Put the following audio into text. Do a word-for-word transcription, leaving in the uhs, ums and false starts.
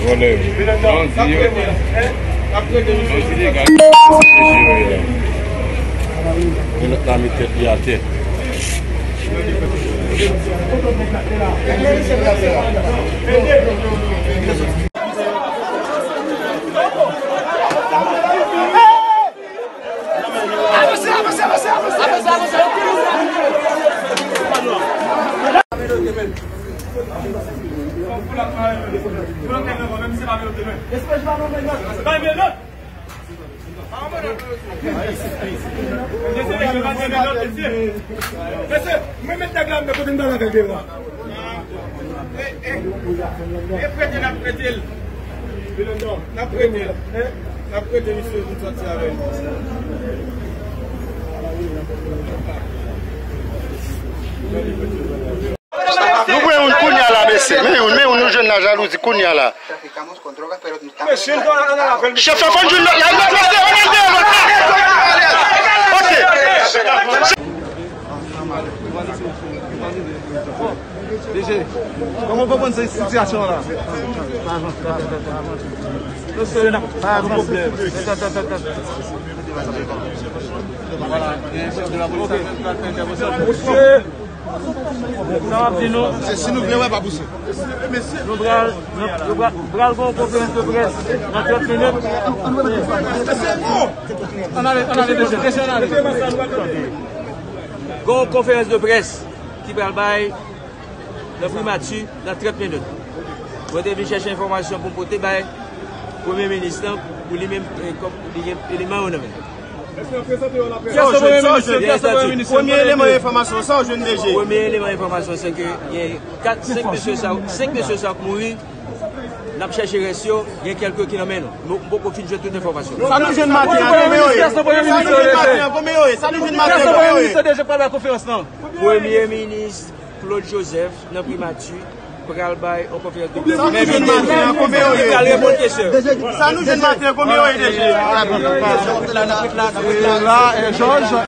Vòlè yo. Bandi yo. Bandi yo, gade. Mesye yo ye la. Gen lòt la met tèt li atè. Mesye, mwen met nèg la, men kote m pral avè l devan. E, e, e prete n ap prete l. N ap prete l. N ap prete misye pou sòti avè l. Nou pran youn kounye a la, mesye. Men youn, men youn, nou jwenn la jalouzi kounye a la. Chèf la, fò n jwenn lòt la, lòt la, lòt la, lòt la. Ok. D G, kòman w konprann sitiyasyon an la? Mesye, pa gen pwoblèm. Vwala, gen chèf de la polis la, nou pral fè entèvansyon. Mesye, sa m ap di nou, se si nou vle wè pa pouse. Nou pral, nou, nou pral, pral gen yon konferans de près nan trant minit. Ann ale, ann ale, mesye, mesye, ann ale. Gen yon konferans de près ki pral bay nan primati nan trant minit. Mwen te vin chèche enfòmasyon pou m pote bay Premye Minis lan, pou li menm, eh, kòm li gen eleman yo nan men l. Kiyès Premye Minis? Kiyès Premye Minis? Premye eleman enfòmasyon, sa w jwenn, D G? Premye eleman enfòmasyon, se ke gen kat, senk mesye sa, senk mesye sa k mouri. N ap chèche rès yo, gen kèlke ki nan men nou. Nou, m poko fin jwenn tout enfòmasyon. Sa nou jwenn maten an, konbyen yo ye? Sa nou jwenn maten an, konbyen yo ye? Sa nou jwenn maten an, konbyen yo ye? Premye Minis, D G pral bay konferans lan. Premye Minis Claude Joseph nan primati pral bay yon konferans de près. Sa nou jwenn maten an, konbyen yo ye? Li pral reponn kesyon. Sa nou jwenn maten an, konbyen yo ye, D G? E la, e Jòj.